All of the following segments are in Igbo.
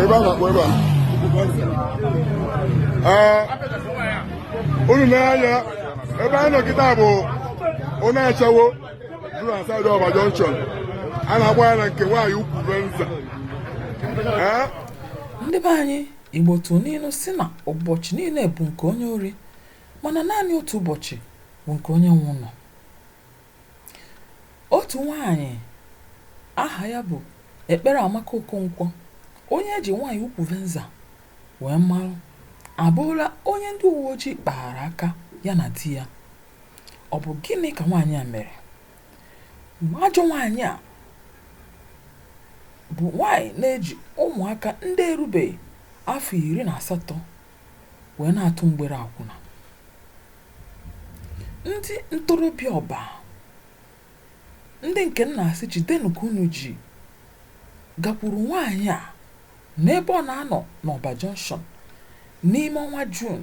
Ebe a na-akpọ ebe a. Ee, unu na-anya ebe anyị nọ kịta bụ onye achawo dị na side Ọba Junction. A na-agba ya na nke nwaanyị ukwu Venza. Ee. Ndị be anyị, Igbo tụ n'ilu si na ụbọchị niile bụ nke onye ori, mana naanị otu ụbọchị bụ nke onye nwe ụlọ. Otu nwaanyị aha ya bụ Ekpere Amaka Okonkwo, onye eji nwaanyị ukwu Venza wee marụ, abụrụla onye ndị uwe ojii kpaara aka ya na di ya. Ọ bụ gịnị ka nwaanyị a mere? Ajọ nwaanyị a bụ nwaanyị na-eji ụmụaka ndị erubeghị afọ 18 wee na-atụ mgbere akwụna. Ndị ntorobịa Ọba, ndị nke m na-asị jidenụ ka unu ji, gakwuru nwaanyị a n'ebe ọ na-anọ n'Ọba Junction n'ime ọnwa Juun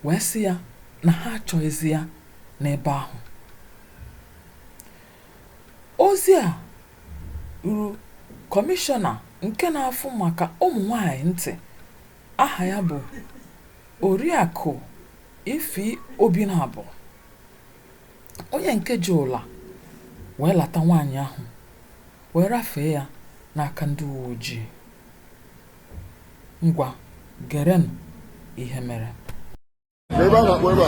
wee sị ya na ha achọghịzi ya n'ebe ahụ. Ozi a ruru kọmishọna nke na-afụ maka ụmụ nwaanyị ntị aha ya bụ Oriakụ Ify Obinabo, onye nke ji ụla wee lata nwaanyị ahụ wee rafee ya n'aka ndị uwe ojii. Ngwa, gerenụ ihe mere. Ebe a na-akpọ ebe a.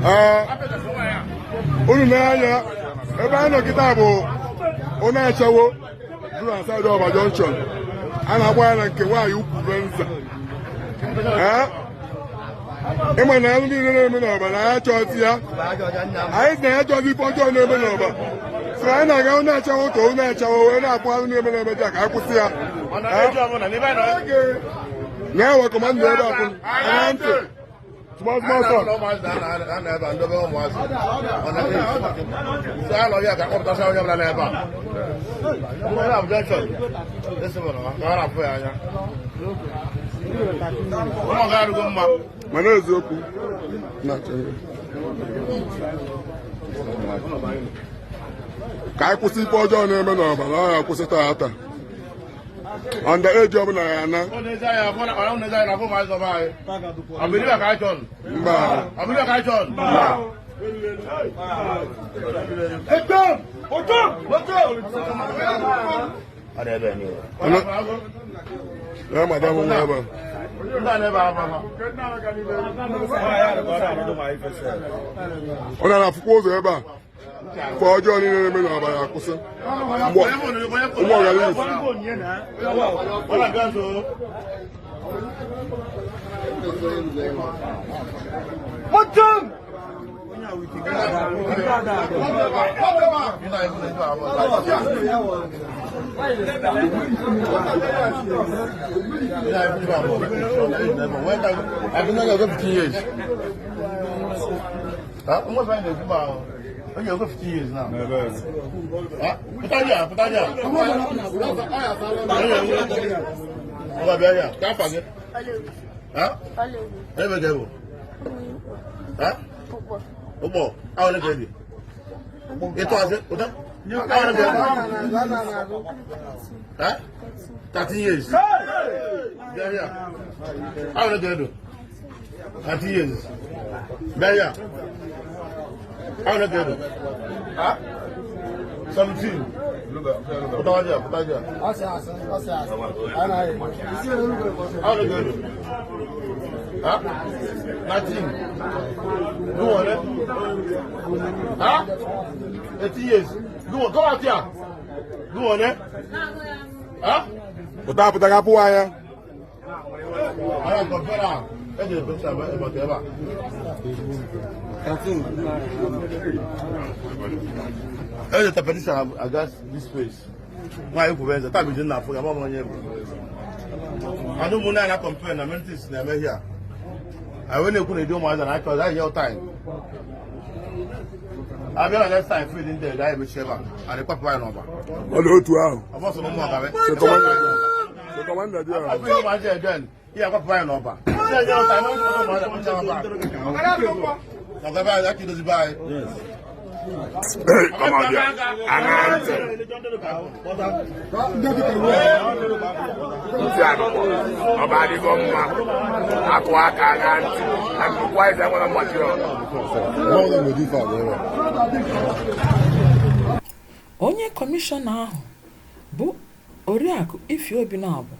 Ee, unu na-anya ebe anyị nọ kịta bụ onye achawo dị na side Ọba Junction. A na-agba ya na nke nwaanyị ukwu Venza. Ee, ịma na alụ niile na-eme n'Ọba na anyị achọghịzi ya. Anyị sị na ya achọghịzi ife ọjọọ na-eme n'Ọba. So anyị na-aga onye achawo ka onye achawo wee na-akpọ alụ na-eme na-eme dị a ka anyị kwụsị ya. Na-ewe commander ebe a kwụ anya ntị. Small small talk. Mana eziokwu ka anyị kwụsị ife ọjọọ na-eme n'Ọba na ọ ya akwụsị taata. Under age ọbụla ya na mba. Ya madam nwa ebe a. Ọ na-afụkwa ụzọ ebe a. Ife ọjọọ niile na-eme n'Ọba ya akwụsị. Ụmụ ọganihu. I've been there 15 years. Huh? What's my name? Onye go 50 years now. Huh? Pụta here, pụta here. Ngwa bịa here. Ka afa gị? Huh? Ebe gị bụ? Huh? Ụgbọ. Ahụ ole ka ị dị? Ịtụ asị? Ụta? Ahụ ole ka ị dị? Huh? 13 years. Bịa here. Ahụ ole ka ị dị? 30 years. Bịa here. Ahụ ole ka ị dị? Huh? 17. Pụta here, pụta here. Ahụ ole ka ị dị? Huh? 19. Go on, eh? Huh? 18 years. Go on, come out here. Go on, eh? Huh? Pụta pụta ka pụwa ya. Ara compare am. Eji edosa ebe ebe a. Eji ta petition against this place. Nwaanyị kwuru eze taa bụ ije nna afọ ya ma onye bụ. And ụmụnne anyị na compare na many things na-eme here. Anyị wee na-ekwu na ịdị ụmụazị na akọ anyị nye time. Abịa na next time field ndị ede anyị emechi ebe a. Anyị kwapụ anyị n'Ọba. Ọ dị otu ahụ. Ọ bụ ọsọ na ụmụ ọgabe. So commander dị ahụ. Afọ ụmụazị again. Ihe akwapụ anyị n'Ọba. Sị anyị nye time, onye ụmụazị akpọcha ọba. Ọga be anyị, aka idozi be anyị. Hey, come on there. Aṅa ntị. Ntị anụkwa. Ọba adịgo mma. Akụ aka aṅa ntị. Na nnukwu eze nwere mgbachi ọrụ. Onye kọmishọna ahụ, bụ Oriakụ Ify Obinabo,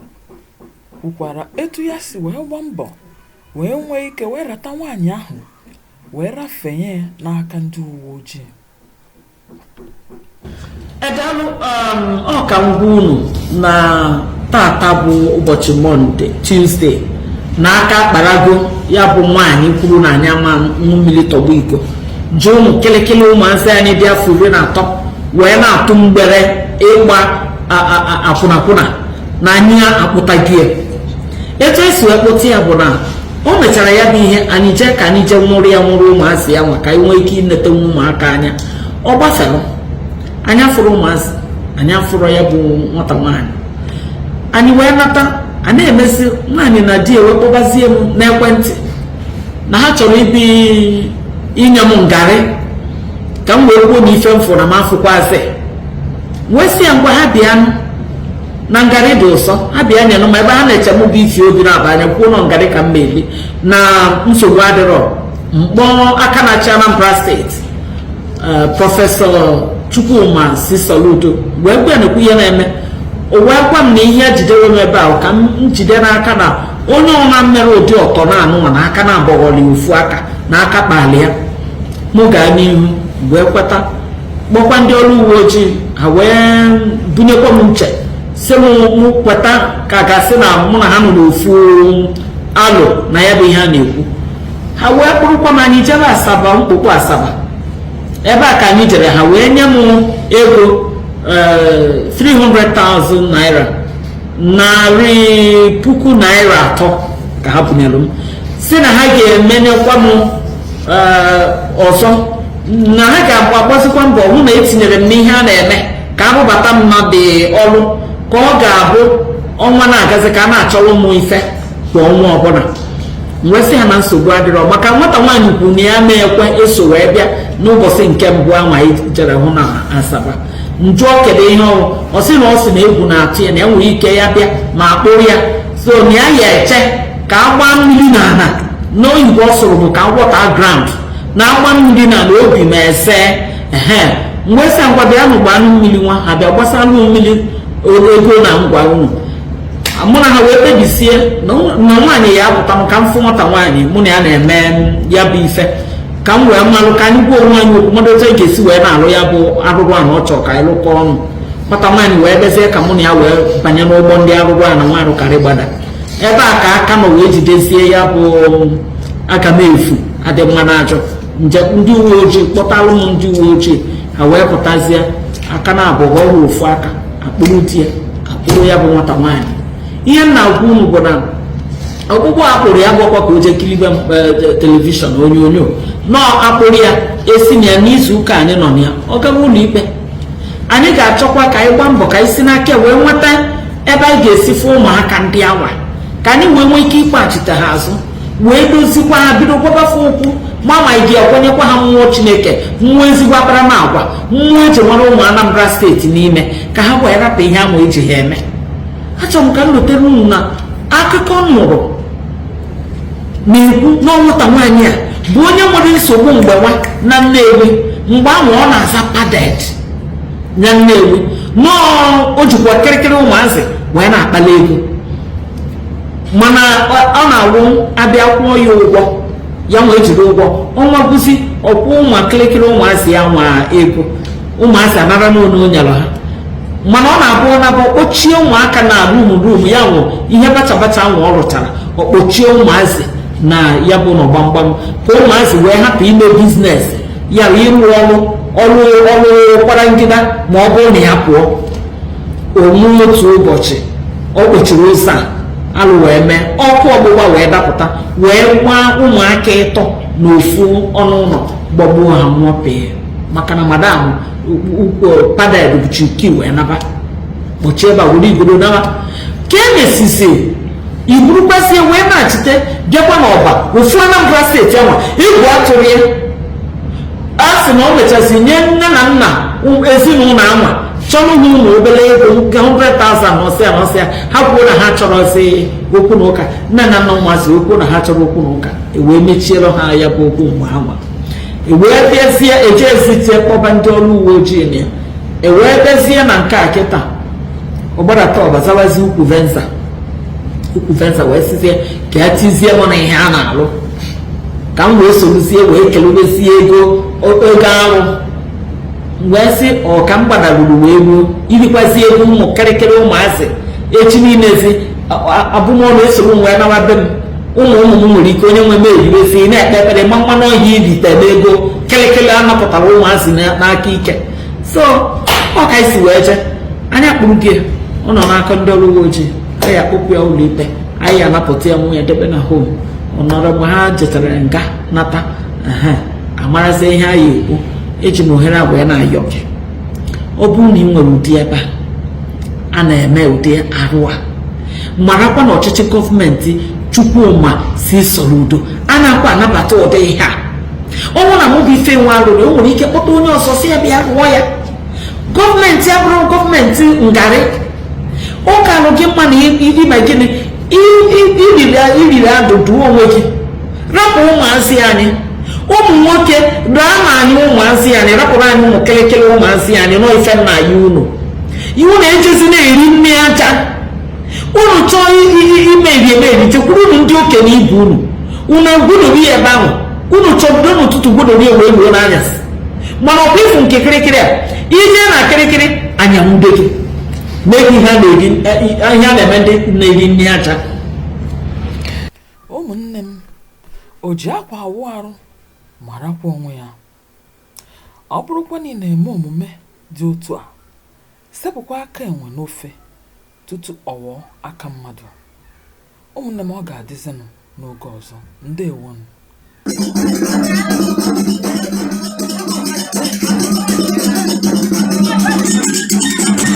kwukwara etu ya si wee gbaa mbọ wee nwee ike wee rata nwaanyị ahụ wee rafenye n'aka ndị uwe ojii. Edalụ ọ ka m gwa unu na tata bụ ụbọchị Mọnde, Tuesday, na aka akparago ya bụ nwaanyị kwuru na anyị ama ṅụ mmiri tọgbọ iko, ji ụmụ kịlịkịlị ụmụazị anyị dị afọ 13 wee na-atụ mgbere ịgba akwụnakwụna na anyị akpụtaghị ya. Etu esi wee kpụta ya bụ na o mechara ya bụ ihe, anyị jee ka anyị jee nwụrụ ya, nwụrụ ụmụazị ya nwa, ka anyị nwee ike inete nwa ụmụaka anya. Ọ gbafere, anyị afụrụ ụmụazị, anyị afụrụ ya bụ nwata nwaanyị. Anyị wee nata, a na-emezi nwaanyị na di ewee kpọbazie m n'ekwentị na ha chọrọ ibi inye m ngarị ka m wee kwuo na ife m fụrụ na m afụkwazị. Wee sị ya ngwa, ha bịanụ na ngarị dị ụsọ, ha bịa nyenụ ma ebe ha na-eche m bụ Ify Obinabo anya kwuo na ngarị ka m meli na nsogbu adịrọ. Mkpọ aka na-achị Anambra steeti, Prọfesọ Chukwuma C. Soludo, wee gwa nekwu ihe na-eme. O wee gwa m na ihe ejidere m ebe ahụ ka m jide n'aka na onye ọma mere ụdị ọtọ na-anụnwa na aka na-agbọghọrọ ofu aka na aka kpali ya. Mụ gaa n'ihu wee kweta, kpọkwa ndị ọrụ uwe ojii, ha wee bunyekwa m nche, si m mụ kweta ka gasị na mụ na ha nọ n'ofu alụ na ya bụ ihe a na-ekwu. Ha wee kpụrụkwa m, anyị jebe Asaba, mkpokwu Asaba ebe a ka anyị jere. Ha wee nye m ego 300,000 naira, 300,000 naira ka ha bunyere m, si na ha ga-emenyekwa m ọzọ, na ha ga-agbazikwa mbọ hụ na etinyere m n'ihe a na-eme ka arụbata m na dị ọrụ, ka ọ ga-abụ ọnwa na-agazi ka a na-achọrọ m ife kwa ọnwa ọbụla. Wee sị ha na nsogbu adịrọ, maka nwata nwaanyị kwuru na ya ma ekwe eso wee bịa n'ụbọchị nke mbụ ahụ anyị jere hụ na Asaba. Njụọ kedu ihe ọrụ, ọ sị na ọ sị na egwu na-atụ ya, na enwere ike ya bịa ma akpụrụ ya, so na ya ya eche ka agba mmiri n'ala. N'oyibo ọ sụrụ bụ ka water ground na agba mmiri n'ala obi ma ese ehe. Mgbe sị ngwa, bịa nụ gbanụ mmiri nwa, ha bịa gbasalụ mmiri ego na ngwa unu. Mụ na ha wee kpebisie na nwaanyị ya apụta m ka m fụ nwata nwaanyị mụ na ya na-eme ya bụ ife, ka m wee malụ, ka anyị gwa onwe anyị okwu, mmadụ otu anyị ga-esi wee na-alụ ya bụ arụrụ a na ọ chọrọ ka anyị lụkọ ọnụ. Nwata nwaanyị wee bezie ka mụ na ya wee banye n'ụgbọ ndị arụrụ a na nwaanyị karị gbada ebe a ka aka nọ wee jidezie ya bụ aka m efu adị mma na ajọ nje. Ndị uwe ojii kpọtalụ m, ndị uwe ojii ha wee pụtazie, aka na abụọ ọhụrụ ofu aka akpụrụ di ya, akpụrụ ya bụ nwata nwaanyị. Ihe m na-agwa unu bụ na ọkpụkpụ akpụrụ ya bụ ọkwa ka o jee kiribe television onyonyo nọọ akpụrụ ya esi na ya n'izu ụka anyị nọ na ya, ọ gawa ụlọ ikpe. Anyị ga-achọkwa ka anyị gbaa mbọ ka anyị si n'aka wee nweta ebe anyị ga-esi fụ ụmụaka ndị awa, ka anyị wee nwee ike ịkpaghachite ha azụ, wee dozikwa ha, bido gwabafe okwu ma ma ị ga-ekwenyekwa ha mmụọ Chineke, mmụọ ezigbo akparamagwa, mmụọ eji mara ụmụ Anambra steeti n'ime, ka ha wee rapụ ihe ahụ eji ha eme. Achọrọ m ka m rutere unu na akụkọ m nụrụ na-ekwu na nwata nwaanyị a bụ onye nwere nsogbu mgbe nwa na Nnewi, mgbe ahụ ọ na-aza Padded na Nnewi, nọọ o jikwa kịrịkịrị ụmụazị wee na-akpali ego, mana ọ na-awụ abịa kwụọ ya ụgwọ, ya nwa ejiri ụgwọ ọnwa bụzi ọkwụ ụmụ kịrịkịrị ụmụazị ya nwa ego, ụmụazị anara n'onu o nyere ha. Mana ọ na-abụ ọ na-abụ kpochie ụmụaka na room room ya nwụ ihe bacha bacha ahụ ọ rụchara, ọ kpochie ụmụazị na ya bụ nọ gbamgbam, ka ụmụazị wee hapụ ime business ya, ịrụ ọrụ ọrụ ọrụ kwara ngịda. Ma ọ bụrụ na ya pụọ onwe otu ụbọchị, ọ kpochiri ụzọ a, alụ wee mee, ọkụ ọgbụgba wee dapụta, wee gbaa ụmụaka ịtọ n'ofu ọnụ ụlọ, gbagbuo ha nwụọ pee, maka na madam Padded buchi ki wee naba kpọchie ebe a, were igodo naba. Ka emesizi iburukwazie wee na-achite bịakwa n'ọba ofu Anambra steeti anwa, egwu atụrụ ya. A sị na o mechasị nye nne na nna ezinụlọ anwa chọrọ ha ụmụ obere ego nke 100,000 n'ọsịa n'ọsịa. Ha kwuo na ha chọrọzi okwu na ụka. Nne na nna ụmụazị okwu na ha chọrọ okwu na ụka, ewee mechiere ha ya bụ okwu. Mgbe anwa ewee bịazie eje ezitie kpọba ndị ọrụ uwe ojii na ya, ewee bịazie na nke a kịta ọgbadata ọbazawazi ukwu venza, ukwu venza wee sizie ka ya tizie mụ na ihe a na-alụ ka m wee sorozie wee kelebezie ego ego arụ. Wee sị ọ ka m gbadaruru wee ruo irikwazi ego ụmụ kịrịkịrị ụmụazị echi niile zi abụmọnụ esoro m wee nawa be m. Ụmụ ụmụ m nwere ike onye nwe m eribezi na-ekpe ekpere ma mmanụ ọhịa irite n'ego kịrịkịrị anapụtara ụmụazị n'aka ike. So ọ ka isi wee jee anya kpụrụ gị, ọ nọ n'aka ndị ọrụ uwe ojii. Anyị akpụpụ ya ụlọ ikpe, anyị anapụta ya nwa ya debe na home. Ọ nọrọ mgbe ha jetara nga nata amarazie ihe anyị ekwu. Eji m ohere a wee na-ayọ gị, ọ bụrụ na ị nwere ụdị ebe a na-eme ụdị arụ a, marakwa na ọchịchị gọọmenti Chukwuma si Soludo a na-akwa anabata ụdị ihe a. Ọ bụrụ na mụ bụ ife nwe arụrụ, o nwere ike kpọta onye ọzọ si ya bịa rụọ ya. Gọọmenti abụrụ gọọmenti ngarị ụka alụ gị mma na ime gịnị iriri adụdụ onwe gị. Rapụ ụmụazị anyị, ụmụ nwoke daa na anyị, ụmụazị anyị, rapụrụ anyị ụmụ kịrịkịrị ụmụazị anyị nọ ife nna ya. Unu iwu na-ejezi na-eri nne aja. Unu chọọ imeri emeri, chekwuru unu ndị okenye ibe unu. Unu egwudori ebe ahụ unu chọbido n'ụtụtụ, gwudori wee ruo n'anyasị. Mana ọkwa ifu nke kịrịkịrị a ije na kịrịkịrị anyanwude gị mee ihe a na-eri, ihe a na-eme ndị na-eri nne aja. Ụmụnne m, o ji akwa awụ arụ marakwa onwe ya. Ọ bụrụkwa na ị na-eme omume dị otu a, sepụkwa aka enwe n'ofe tutu ọ ghọọ aka mmadụ. Ụmụnne m, ọ ga-adịzinụ n'oge ọzọ. Ndewonu.